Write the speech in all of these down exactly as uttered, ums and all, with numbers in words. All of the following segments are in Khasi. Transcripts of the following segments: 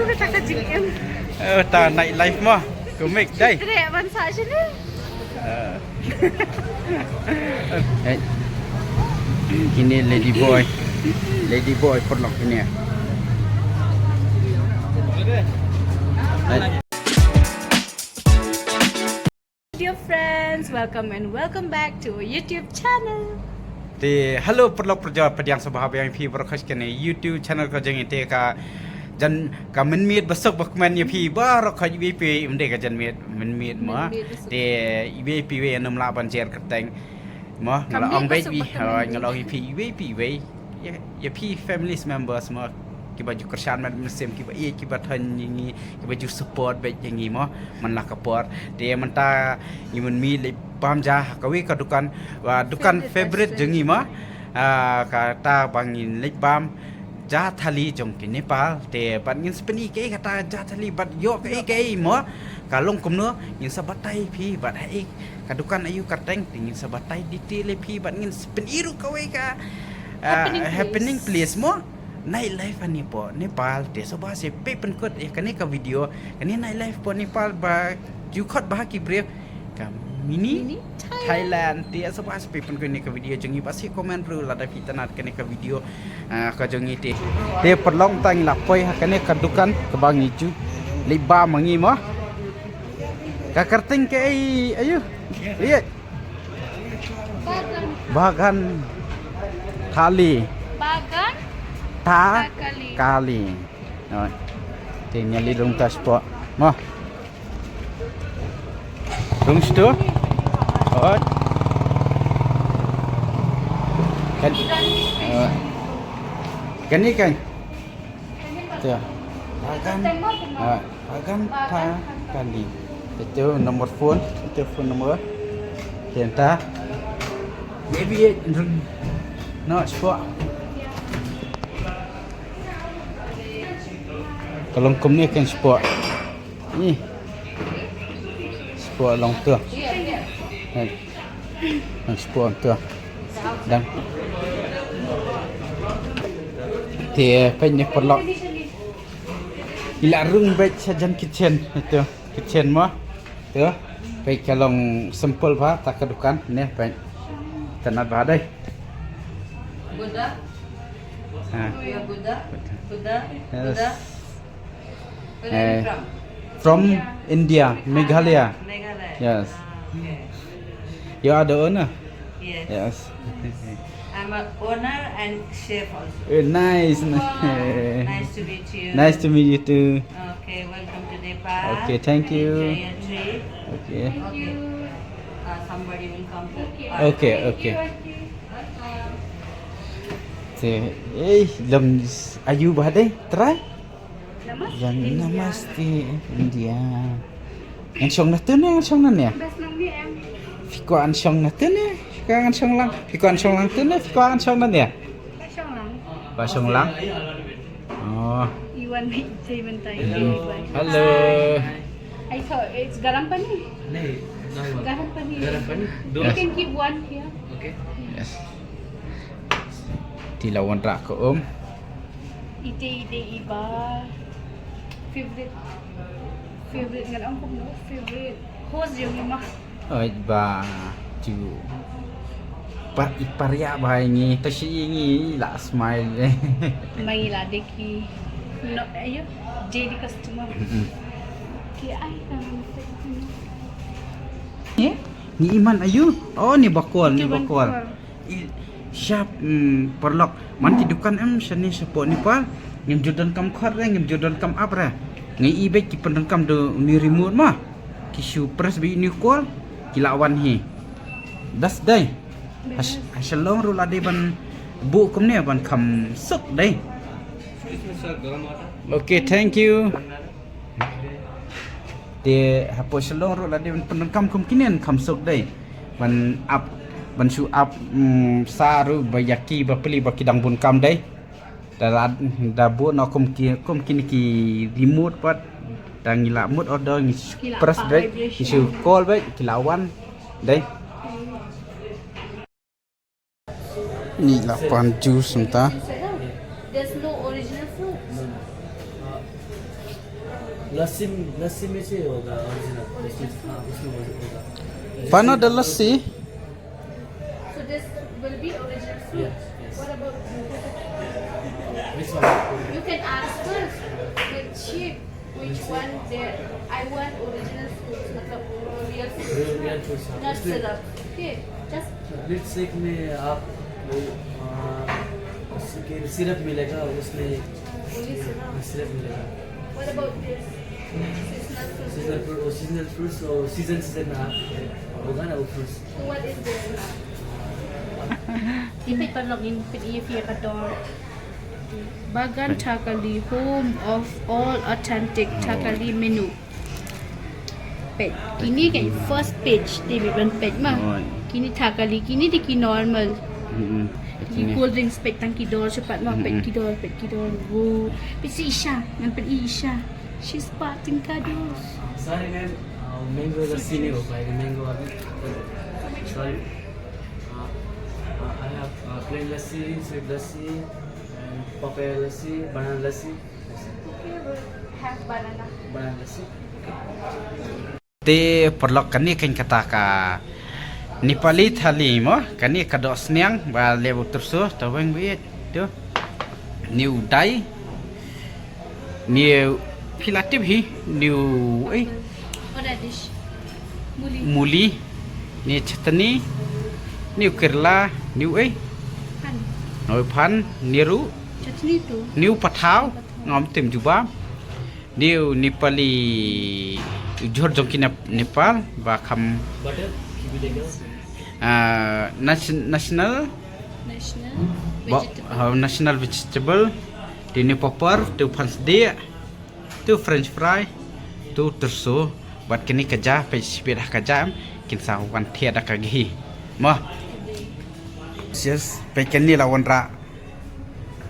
Kata ka jingim. Eh, ta night life mo. Kumik dai. Treh ban sa sini. Eh. Eh. Ini lady boy. Lady boy paralok ini. Eh. Dear friends, welcome and welcome back to our YouTube channel. Te hello paralok parajor, pdiang sngewbha biang ïa phi baroh khoit kane YouTube channel ka jong ngi. Te ka jan ka mynmiet ba suk ba kmen ïa phi baroh khoit, iwei pa iwei ym dei ka janmiet, mynmiet mo. Mynmiet ba suk. Te iwei pa iwei ym lah ban jer kyrteng mo. Nga la ong beit wi, nga la ong ïa phi iwei pa iwei, ïa phi family members mo, kiba ju kyrshan met mynsiem, kiba ïeit, kiba thon ïa ngi, kiba ju support beit ïa ngi mo man la ka por. Te mynta ngi mynmiet leit bam ja ha kawei ka dukan, wa dukan favorite jong ngi mo. Ah, kata ba ngin leit bam ja thali jong ki Nepal. Te bad ngin sa pyni kaei kata ja thali bad ïoh kaei kaei mo. Ka long kumno ngin sa batai phi bad haei ka dukan, aïu ka kyrteng, te ngin sa batai detail ïa phi bad ngin sa pyni ruh kawei ka, ah, happening place mo. Night life ha Nepal, Nepal. Te sngewbha sa peit pynkut ïa kane ka video. Kane night life hapoh Nepal ba ju khot bha ki briew ka mini Thailand. Te sngewbha sa peit pynkut ïa kane ka video jong ngi, bad sa comment ruh lada phi itynnad kane ka video, ah, ka jong ngi te. Te paralok, tang ngi la poi ha kane ka dukan kaba ngi ju leit bam ma ngi mo. Ka kyrteng kaei, aïu? Ïa. Bagan. Bagan Thali. Bagan Ta Thakali. Kali. Oi. Te ngi la rung ta spot mo. Rung shuh. Oi. Kan. Oi. Kane kan. Te. Bagan. Oi. Bagan Thakali. Ito nombor phone, ito phone number. Te mynta. Maybe it, no, spot. Ka long kumne kan spot. Ni. Spot long tu. Kan spot tu. Dan. Te peit ne paralok. Ngi la rung beit sha jan kitchen, ito. Kitchen mo. Te peit ka long simple bha ta ka dukan ne, peit. Itynnad bha dei. Buddha. Ha. Buddha. Buddha. Yes. Buddha. Where are you from? From India, Meghalaya. Meghalaya. Yes. Ah, okay. You are the owner? Yes. Yes. I'm a owner and chef also. Eh, nice. Wow. Nice to meet you. Nice to meet you too. Okay, welcome to Nepal. Okay, thank you. Enjoy your trip. Okay. Okay. Uh, somebody will come to Okay, okay. Welcome. Te, eh, long aïu bha dei? Try? Namaste, India. Namaste, India. Ngan shong na tu ne, ngan shong na ne? Best nang ni em. Phi kwah ngan shong na tu ne? Phi kwah ngan shong lang? Phi kwah ngan shong lang tu ne? Phi kwah ngan shong na ne? Shong lang. Kwah shong lang? Oh. Iwan ni jai mentai. Hello. Hello. I thought it's garam pani. Nahi, normal. Garam pani. Garam pani. You can keep one here. Okay. Yes. Te la wanrah ka um. Ite ite iba. Favorite. Favorite ngan ong kumno? Favorite. Host jong i ma. Oi ba. Ju. Par i par ïa ba ngi ta shi ngi la smile. Ma ngi la dei ki. No, aïu. Daily customer. Mm-mm. Ki ai ka. Ni? Ni iman aïu? Oh, ni bakol, ni bakol. I, shap, mm, paralok. Man ki dukan em shane shapoh Nepal. Ngim ju donkam khot re, ngim ju donkam app re. Ngi i beit ki pyndonkam da uni remote ma. Ki shu press beit uni call, ki la wan hi. Das dei. Hash-, ha Shillong ruh la dei ban buh kumne ban kham suk dei. Okay, thank you. Te hapoh Shillong ruh la dei ban pyndonkam kum kine kham suk dei. Ban ap, ban shu ap, mm, sa ruh ba ïa ki ba pli ba ki dang bun kam dei. Da la, da buh noh kum ki, kum kine ki remote pat. Da ngi la mut order ngi press beit, ngi shu call beit, ki la wan dei. Ngi la pan juice mynta. There's no orange लस्सी, लस्सी में से होगा ओरिजिनल। उसमें, हाँ, उसमें होगा। पाना द लस्सी। So this will be original fruit. Yes, yes. What about you? Which one? You can ask first. Which, which one there? I want original fruits, मतलब real fruits. Real, real fruits, हाँ. Not syrup. Okay, just मिल्कशेक में आप, आ, उसके सिरप मिलेगा, उसमें only syrup. सिरप मिलेगा. What about this? Seasonal fruit. Seasonal fruit, oh, seasonal fruits, oh, season, season में आप होगा ना वो fruits. So what is this? Ipit parlok in pit if you kador. Bagan Thakali, home of all authentic Thakali menu. Peit, kine ki first page, te ban peit ma. Kine Thakali, kine te ki normal. Ki cold drinks peit tang ki dor shapat ma, peit ki dor, peit ki dor. Wo, peit si Isha, ngan peit Isha. She's parting kados. Sorry ma'am, uh, mango lassi nahi ho payega, mango abhi. Sorry. Uh, uh, I have, uh, plain lassi, sweet lassi, and papaya lassi, banana lassi. Okay, we'll have banana. Banana lassi. Te parlok, kane kan kata ka Nepali thali mo, kane ka dohsniang ba leh u tyrso, ta weng bit tu. Niu dai. Niu phi la tip hi, niu ei. What are this? Muli. Muli. Niu chutney. Niu karela, niu ei. Phan. Niu phan, niu ru. Chutney tu. Niu pathaw, ngam tim jubab. Niu Nepali jhur jong ki Nep-, Nepal ba kham, ah, nation-, national, national ba, vegetable. Ah, national vegetable. Te niu papad, te phan sdiah, te french fry, te tyrso. Bad kane ka ja, peit shibit ha ka ja em, kin sa wan thied da ka ghee. Mo. Cheers, peit kane la wanrah.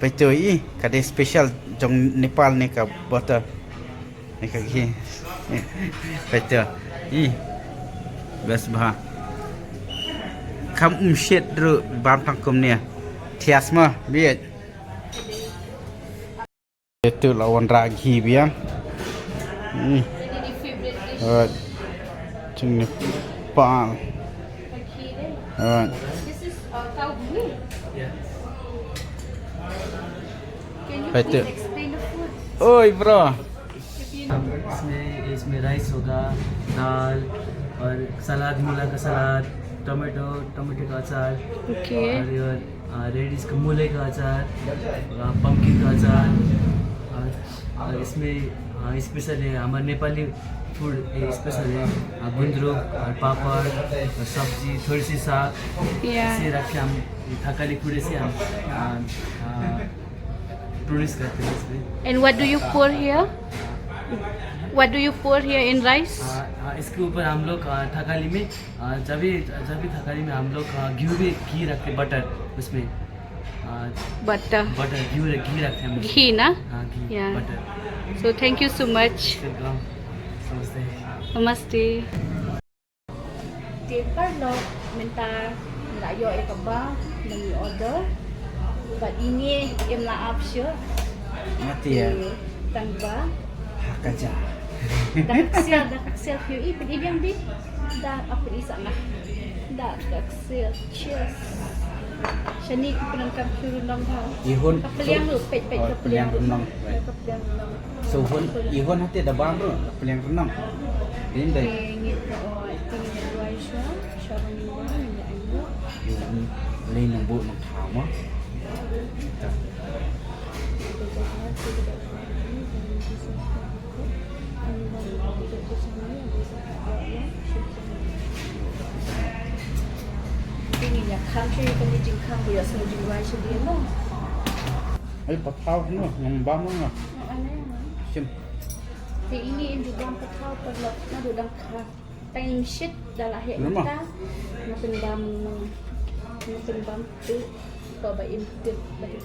Peit to i, ka dei special jong Nepal ne ka butter. Ne ka ghee. Peit to i. Best bha. Kham um shit ruh bam tang kumne. Thias ma, biet. Ito la wanrah ghee biang. Hmm. Alright. Jong Nepal. Alright. This is, uh, cow ghee. Can you please explain the food? Oi, bro. इसमें, इसमें राइस होगा, दाल और सलाद, मूला का सलाद, टोमेटो, टोमेटो का अचार, ओके। और, और, आ, रेडिश का, मूले का अचार, आ, पम्पकिन का अचार, और, और इसमें, आ, स्पेशल है, हमारे नेपाली फूड है, स्पेशल है, आ, गुन्द्रुक और पापड़ और सब्जी, थोड़ी सी साग, या। ऐसे रख के हम ये थाकाली फूड ऐसे हम, आ, आ, प्रोड्यूस करते हैं इसमें। And what do you pour here? What do you pour here in rice? आ, आ, इसके ऊपर हम लोग, आ, थाकाली में, आ, जब भी, जब भी थाकाली में हम लोग, आ, घी भी, घी रखते, बटर उसमें। आ, बटर। बटर, घी रख-, घी रखते हैं हम उसमें। घी ना? हाँ, घी, या। बटर। So thank you so much. Welcome। नमस्ते। नमस्ते। Te parlok, mynta la ïoh ïa kaba ngi order. Bad ine im lah ap shuh. Mati ïa. Te tang ba. Ha ka ja. Da ka ksiar, da ka ksiar phi ïohi, phi ïohi biang di. Da ap phi ïohi sa nga. Da ka ksiar. Cheers. Shane ki pyndonkam ki rynong ha. I hun. Ka pliang ruh, peit, peit, oh, ka pliang ruh. Ka pliang rynong. Ka pliang rynong. So hun, i hun hate da bam ruh, ka pliang rynong. Dei dei. Te ngi, oh, te ngi duwai shuwa, shuwa ban ngi duwai, ngi ai ruh. I hun, lei nang buh nang thaw mo. Ta. Te ngi ïa kham shuwa ïa kane jingkhang, ba ïohsngew jingduwai sha dien mo. Ai, pathaw no, ngam bam no. Shim. Te ine in ju bam pathaw parlok, naduh dang kha. Tang im shit da la heh mynta. Nga pynbam, nga pynbam tu ko ba im tip ba heh.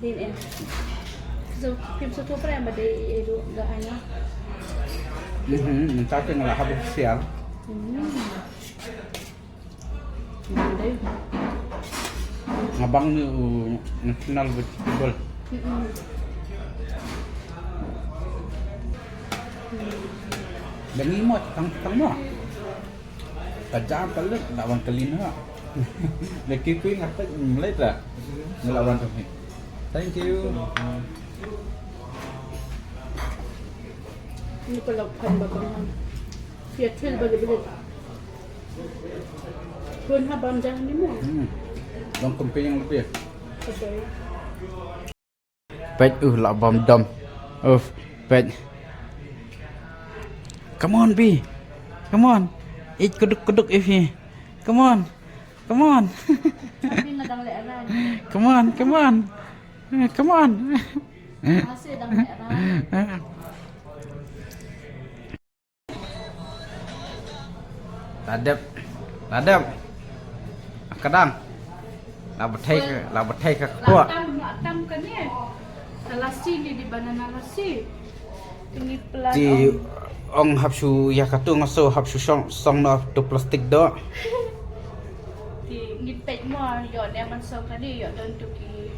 Din eh. So, phim sngewthuh pre ba dei ei ruh da ai nga. Mhm, mynta te nga la hap sial. Hmm. Nga bang ni u national vegetable. Mm-mm. Dang i mo tang tang mo. Ka jam ka lut la wan ka lin ha. Le ki kui nga pek mlai ta. Nga la wan tu hi. Thank you. Ni ko la phan ba bang. Pia thil ba le ba le. Kun ha bam jang ni mo. Hmm. Long kum ping lebih. Okay. Peit uh la bam dam. Uf, peit. Come on, Bi. Come on. Ij kuduk kuduk if hi. Come on. Come on. Come on, come on. Eh, come on. La dep. La dep. Ka dang. La bthei ka, la bthei ka kpoh. La tam, la tam kane. Ka lassi ni di banana lassi. Kini pla. Ti ong hap shu ïa katu nga so hap shu song, song noh tu plastik doh. Ti ngin peit mo ïoh ne man song kane ïoh don tu ki.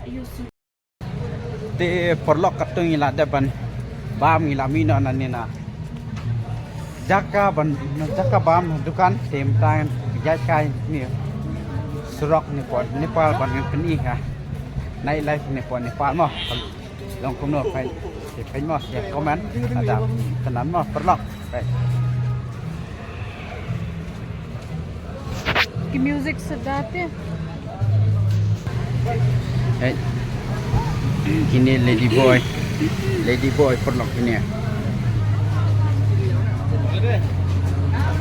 Ayu su. Te paralok katto ngi la dep ban bam ngi la mih noh nangne na jaka ban, jaka bam dukan te mynta ngi ïaid kai ne surok ne pdeng Nepal ban ngi pyni ha night life ne pdeng Nepal mo. Long kumno peit, te peit mo, te comment lada tynnat mo paralok. Ki music sa da te. Hey. Kine lady boy. Lady boy paralok kine.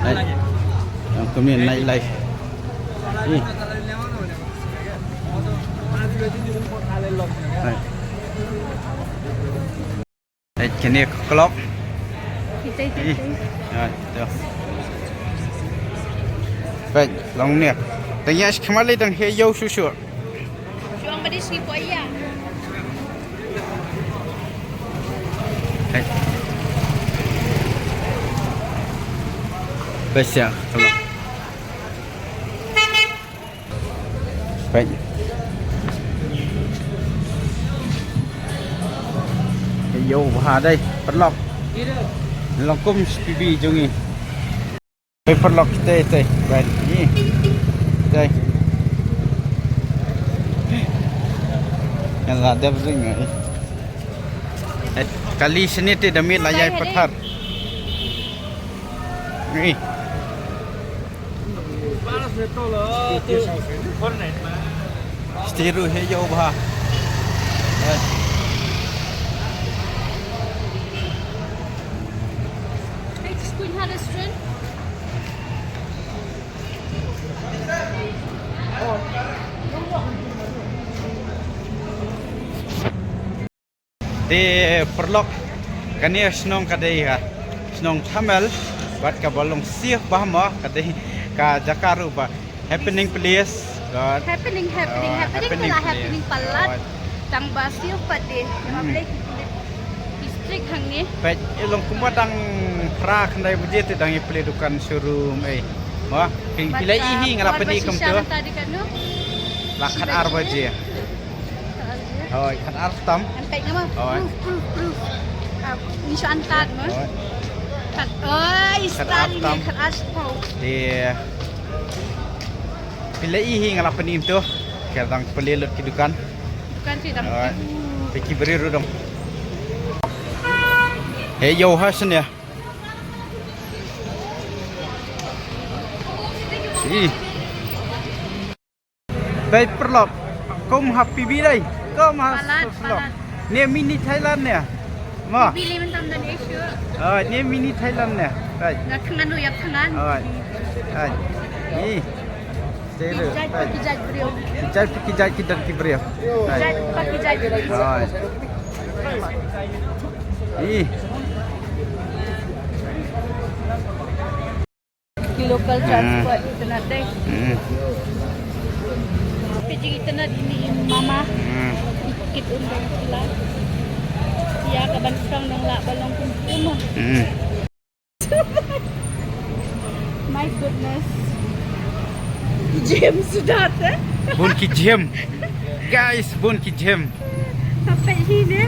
Hey. Yang kami night life. Ni. Hey. Peit kane ka clock. Ih. Peit, long ne. Tang ïa shi khmat lei tang heh ïew shuh shuh. Peit. Peit ïa ka clock. Peit. Ïew bha dei paralok. Long kum S P B jong ngi. Peit paralok te te. Peit ni. Te. Nga la dep ring ai. Kali sini te da mih la ïai pathar. Ni. Sti ruh heh ïew bha. Hey, just going to restaurant. Te paralok, kane ka shnong ka dei ka shnong Thamel, bad kaba long safe bha mo, ka dei ka jaka ruh ba happening place. Bad, happening, happening, oh, happening, happening place. Happening palat. Tang ba safe pat de. Hmm. Ki strict hangne. Peit, eh, long kumba dang phra khyndai baje te dang ïa plie dukan showroom, eh. Mo, ki, ki la ïohi nga la pyni kumto. La khatar baje. Oi, khatar tam. Em peit nga mo. Oi. Proof, proof, proof. Ah, ni shu antad mo. Oi. Khat, oi, khatar tam. Khatar tam. Te phi la ïohi nga la pyni kumto. Ka dang plie lut ki dukan. Dukan te dang. Oi. Te ki briew ruh dang. Heh ïew ha shen ïa. Ih. Peit paralok. Kum ha P B dei. Kum ha paralok. Palat, palat. Ne mini Thailand ne. Mo. P B lei mynta ym don issue. Oh, ne mini Thailand ne. Peit. Nga thngan ruh ïa thngan. Oh. Peit. Ih. Ki jait pa ki jait briew. Ki jait pa ki jait ki don ki briew. Ki jait pa ki jait briew. Oi. Ih. Ki local transport itynnad dei. Hmm. Phi jing itynnad ini i mama. Hmm. Kit un dong sila. Ïa ka ban sdang dang lah ba long kum kum. Hmm. My goodness. Ki gym suda te. Bun ki gym. Guys, bun ki gym. Peit hi ne.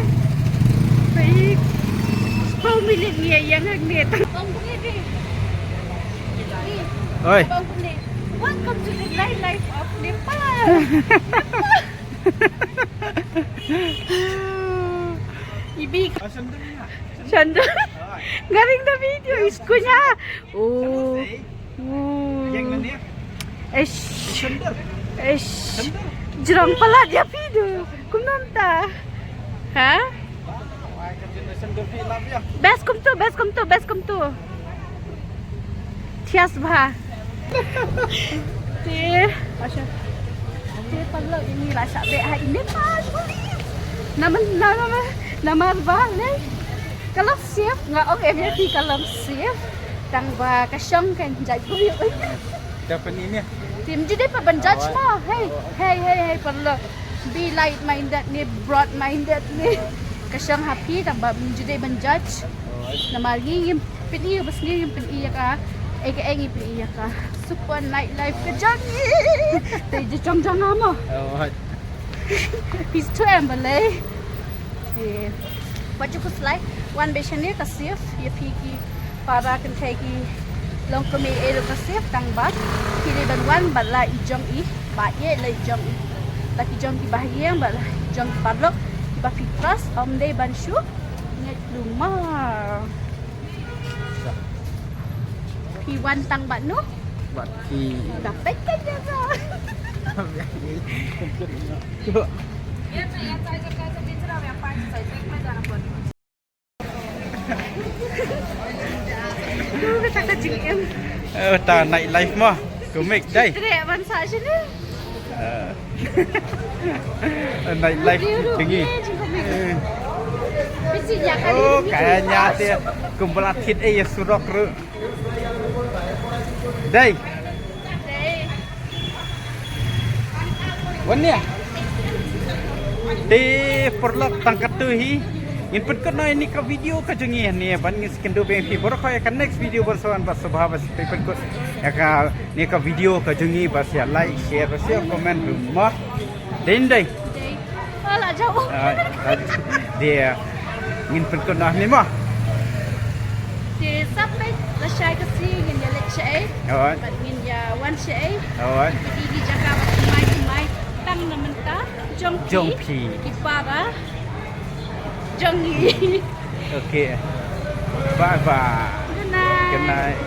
Peit hi. Four minute ngi ïa ïeng hangne. Bang kumne dei. Oi. Bang kumne. Welcome to the nightlife of Nepal. Ibi. Shandor. Nga ring da video iskunya. Oh. Eish. Eish. Jrong palat ïa phi du. Kumno mynta? Ha? Best kumto, best kumto, best kumto. Thias bha. Te. Te paralok ini la shah beh ha ine pa. Namar, namar, namar ba lei. Ka long safe, nga ong em ïa phi ka long safe. Tang ba ka shong kan jait kumjuh. Te mynta ym ju dei pat ban judge mo. Hey, hey, hey, hey, paralok. Be light minded ne, broad minded ne. Ka shong ha phi tang ba ym ju dei ban judge. Namar ngi ngim pyni ba sniew, ngim pyni ïa ka. Ei ka ei ngi pyni ïa ka super night life ka jong ngi. Te ju chong jong nga mo. Phi shu em balei. Te wat ju khuslai, wan beit shane ka safe ïa phi ki para kynthei ki longkmie, eh ruh ka safe tang ba phi dei ban wan bad la i jong i, ba ïa la i jong i, la ki jong ki ba ha ïing bad la ki jong ki paralok kiba phi trust, ym dei ban shu ngeit lumar. Phi wan tang bad no? Bad phi. Dapat kan jaga. Cuba. Duh, kata ka jingim. Eh, ta night life mo. Kumik dai. Treh ban sa sini. Eh. Night life jong ngi. Eh. Oh, kayaknya dia kumbalat hit eh ya surok ru. Dai. Wan nia. Te paralok tang katto hi. Ngin pynkut noh ïa kane ka video ka jong ngi hangne ban ngin sa ïakynduh bad phi baroh ha ka next video ban sa wan bad sngewbha ban sa pynkut ïa kane ka video ka jong ngi, bad sa like, share, bad sa comment ruh mo. Dei dei. Dei. Ala jauh. Ah, dei. Ngin pynkut noh hangne mo. Te sa peit lashai ka sngi ngin ïa leit shaei. Alright. Bad ngin ïa wan shaei. Alright. Ki jaka ba thymmai thymmai tang na mynta jong phi. Jong phi. Ki para jong ngi. Okay. Bye bye. Good night. Good night.